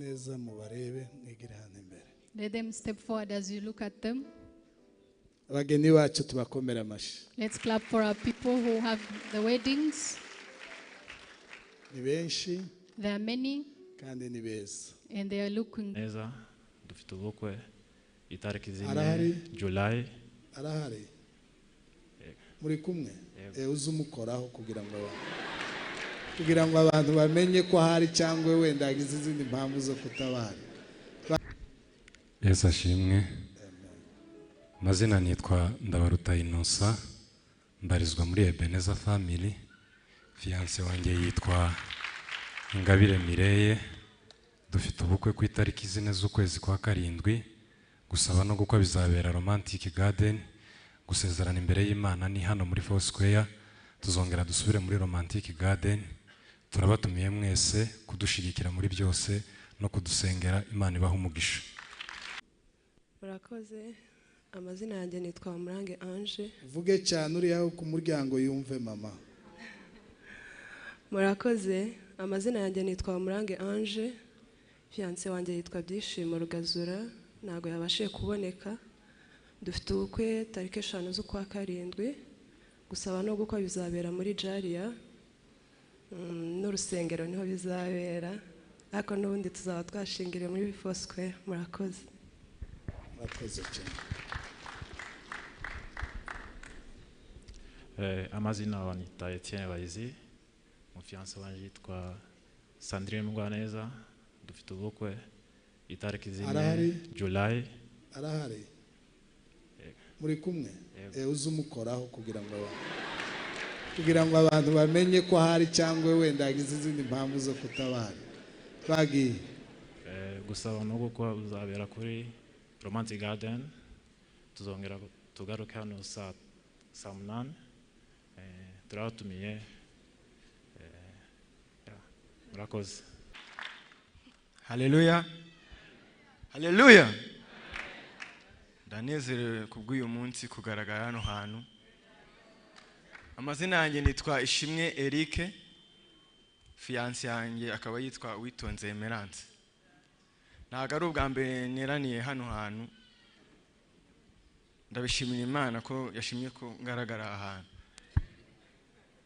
Neza mubarebe mwigire hano imbere. Let them step forward as you look at them. Abageni bacu tubakomera amashyi. Let's clap for our people who have the weddings. Ni benshi. There are many. Kandi ni beza. And they are looking. Neza dufite ubukwe itariki zine Arahari? July. Arahari? Muri kumwe? Uzumukoraho kugira ngo abantu bamenye ko hari cyangwa wenda hagize izindi mpamvu zo kutabara. Yesu ashimwe. Amazina nitwa Ndabaruta Innocent, mbarizwa muri Ebenezer Family. Fiance wanjye yitwa Ingabire Mireye. Dufite ubukwe ku itariki 4 z'ukwezi kwa 7. Gusaba no gukwa bizabera Romantic Garden. Gusezerana imbere y'Imana ni hano muri Foursquare. Tuzongera dusubire muri Romantic Garden. Turabatumiye mwese kudushigikira muri byose no kudusengera. Imana ibahe umugisha. Murakoze. Amazina yanjye nitwa Murange Ange. Vuge cyane uri aho ku muryango yumve mama. Murakoze. Amazina yanjye nitwa Murange Ange. Fiance wanjye yitwa Byishimo Rugazura, ntago yabashije kuboneka. Dufite ubukwe tariki 5 z'ukwa 7. Gusaba no gukwa bizabera muri Jaria. N'urusengero niho bizabera, ariko n'ubundi tuzaba twashingiriye muri Foursquare. Murakoze. Murakoze cyane. Amazina banita Etienne Bayizi. Umufiance wanjye yitwa Sandrine Mugwaneza. Dufite ubukwe itariki 4 July. Arahari? Muri kumwe? Uzumukoraho kugira ngo abantu bamenye ko hari cyangwa wenda hagize izindi mpamvu zo kutabara. Twagiye. Gusaba no gukwa uzabera kuri Romantic Garden. Tuzongera tugaruke hano saa 8. Turabatumiye. Murakoze. Haleluya. Haleluya. Ndanezerewe kubw'uyu munsi kugaragara hano hantu. Amazina yanjye nitwa Ishimwe Eric. Fiance yanjye akaba yitwa Witonze Emerance. Ntago ari ubwa mbere neraniye hano hantu. Ndabishimira Imana ko yashimye ko ngaragara ahantu.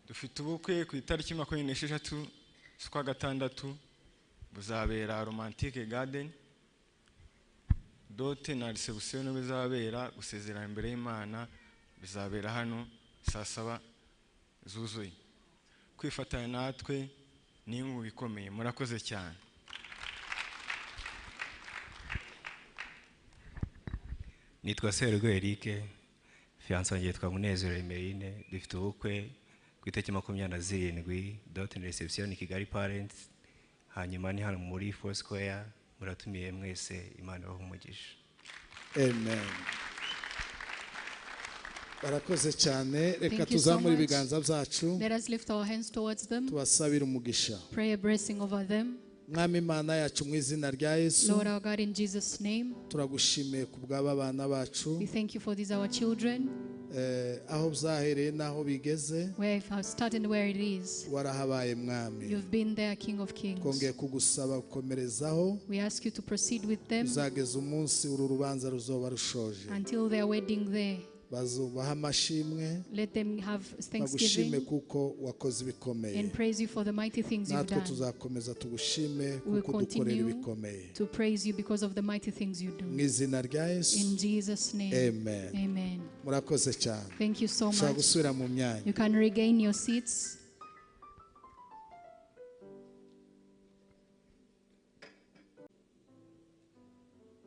Dufite ubukwe ku itariki 26 z'ukwa 6, buzabera Romantic Garden. Dote na reception bizabera, gusezerana imbere y'Imana bizabera hano saa 7 zuzuye. Kwifatanya natwe ni inkunga ikomeye. Murakoze cyane. Nitwa Sergo Eric, fiance wanjye yitwa Munezero Emerine. Dufite ubukwe ku itariki 27, dote na reception Kigali Parents. Hanyuma ni hano muri Foursquare. Muratumiye mwese. Imana ibahe umugisha. Amen. Barakoze cyane. Reka tuzamure ibiganza byacu. Let us lift our hands towards them. Tubasabire umugisha. Pray a blessing over them. Mwami Imana yacu mu izina rya Yesu. Lord our God, in Jesus' name. Turagushimiye kubw'aba bana bacu. We thank you for these our children. Aho byahereye naho bigeze. Where it has started and where it is. Warahabaye Mwami. You've been there, King of Kings. Twongeye kugusaba gukomerezaho. We ask you to proceed with them. Uzageza umunsi uru rubanza ruzoba rushoje. Until their wedding there. Bazubaha amashimwe. Let them have thanksgiving. Bagushime kuko wakoze ibikomeye. And praise you for the mighty things you've done. Natwe tuzakomeza tugushime kuko dukorera ibikomeye. To praise you because of the mighty things you do. Mu izina rya Yesu. In Jesus' name. Amen. Amen. Murakoze cyane. Thank you so much. Gusubira mu myanya. You can regain your seats.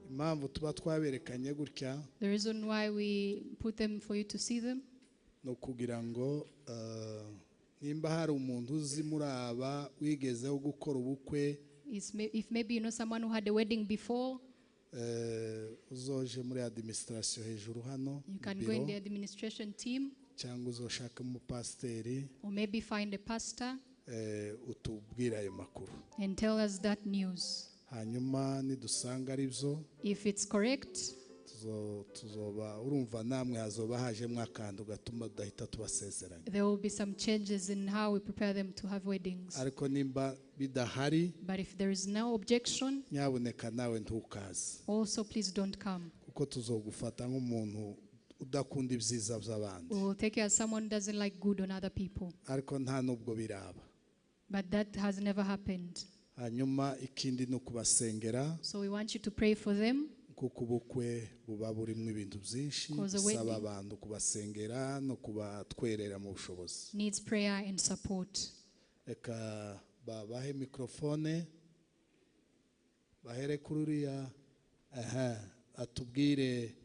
Impamvu tuba twaberekanye gutya. The reason why we put them for you to see them. No kugira ngo nimba hari umuntu uzi muri aba wigezeho gukora ubukwe. If maybe you know someone who had a wedding before. Uzoje muri administration hejuru hano. You can go in the administration team. Cyangwa uzoshaka umupasiteri. Or maybe find a pastor. Utubwira ayo makuru. And tell us that news. Hanyuma nidusanga ari byo. If it's correct. Tuzoba urumva namwe hazoba hajemo akantu gatuma tudahita tubasezeranya. There will be some changes in how we prepare them to have weddings. Ariko nimba bidahari, But if there is no objection, nyabuneka nawe ntukaze, also please don't come. Kuko tuzogufata nk'umuntu udakunda ibyiza by'abandi. We will take you as someone who doesn't like good on other people. Ariko nta nubwo biraba. But that has never happened. Hanyuma ikindi ni ukubasengera, So we want you to pray for them. Kuko ubukwe buba burimo ibintu byinshi Because the bisaba wedding abantu kubasengera no kubatwerera mu bushobozi. needs prayer and support. Reka babahe mikorofone, bahere kuri uriya, aha atubwire.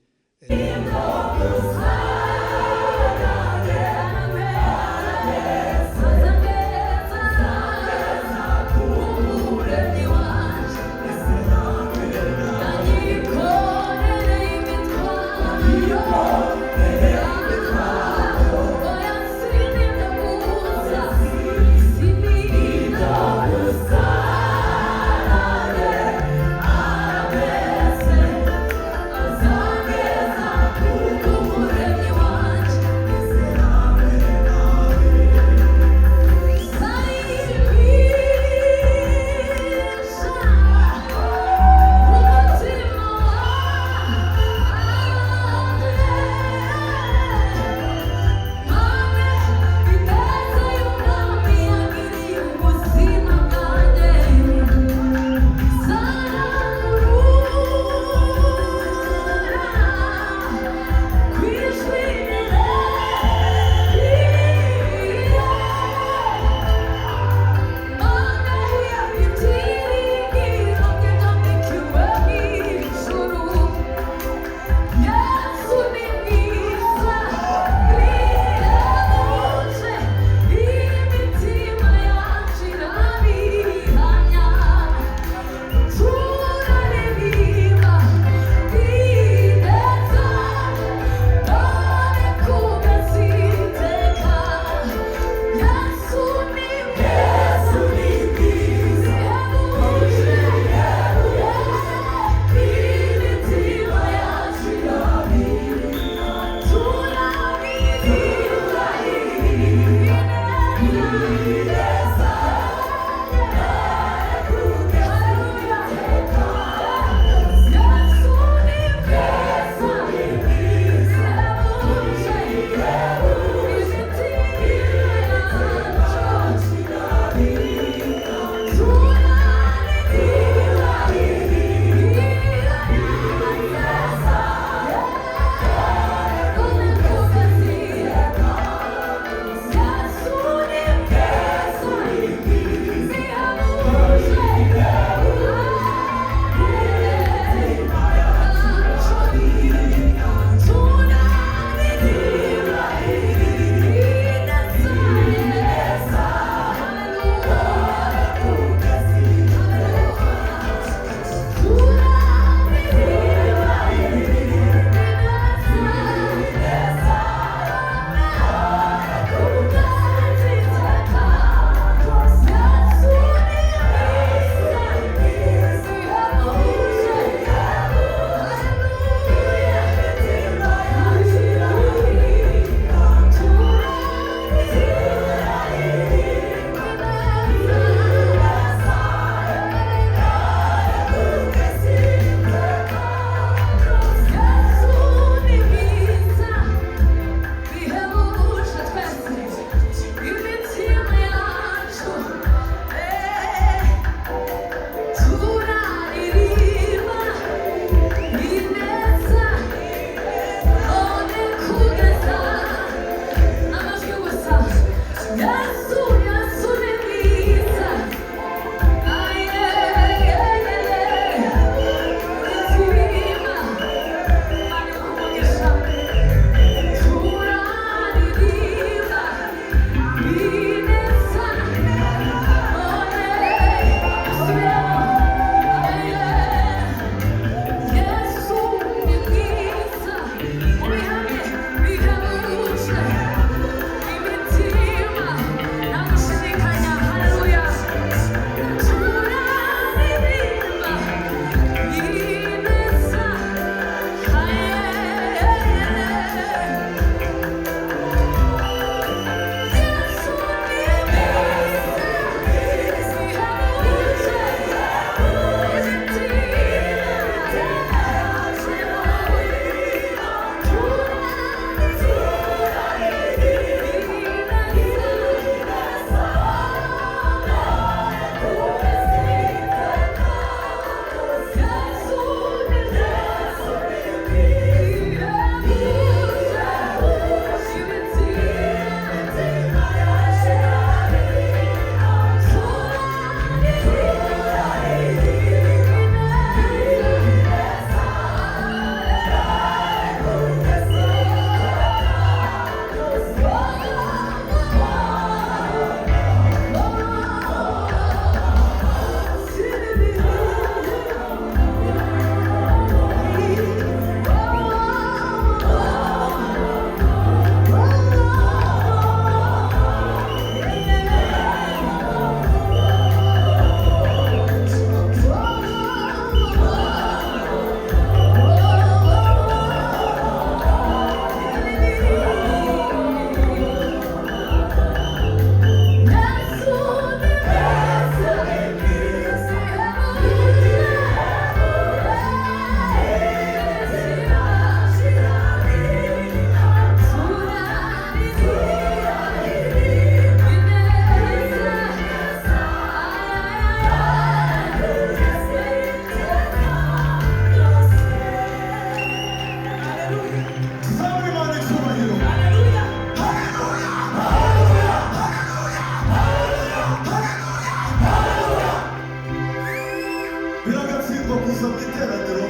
Gutumirwa kuza mu iteraniro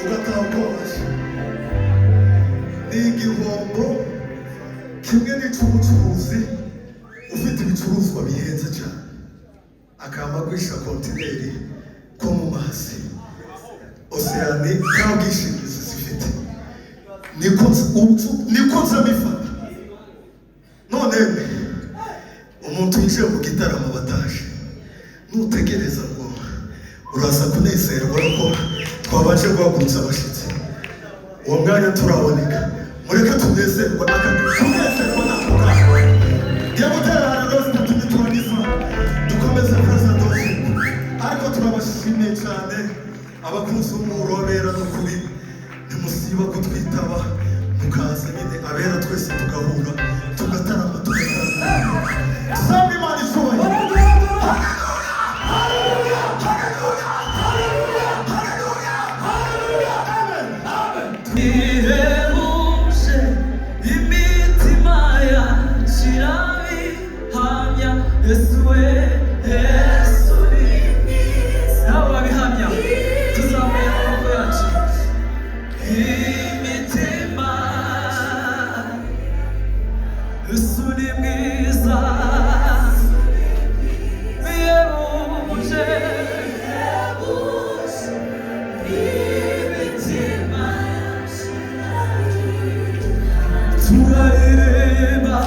ugataha uko waje ni igihombo kimwe n'icy'ubucuruzi ufite ibicuruzwa bihenze cyane, akaba agurisha kontineri ko mu mazi oseyani nta bwishingizi zifite. Niko nzabifata. None umuntu winjiye mu gitaramo bataje, nutegereza ngo uraza kunezerwa ko twabanje guhagurutsa abashyitsi, uwo mwanya turaboneka. Mureke tunezerwa, tunezerwa nako kanya. Ngiye gutera haleluya zitatu, niturangiza dukomeze praise and worship. Ariko turabashimiye cyane abakunzi b'umuhuro w'abera, n'ukuri ntimusiba kutwitaba, mukaza nyine abera twese tugahura, tugatarama, tugatarama. Tuzamure Imana icyubahiro. Haleluya, haleluya, haleluya, haleluya, haleluya, amen. Ihebuje imitima yacu irabihamya, Yesu we, Yesu ni mwiza. Nawe babihamya, tuzamuye amaboko yacu. Imitima, Yesu ni mwiza, bihebuje imitima turaririmba.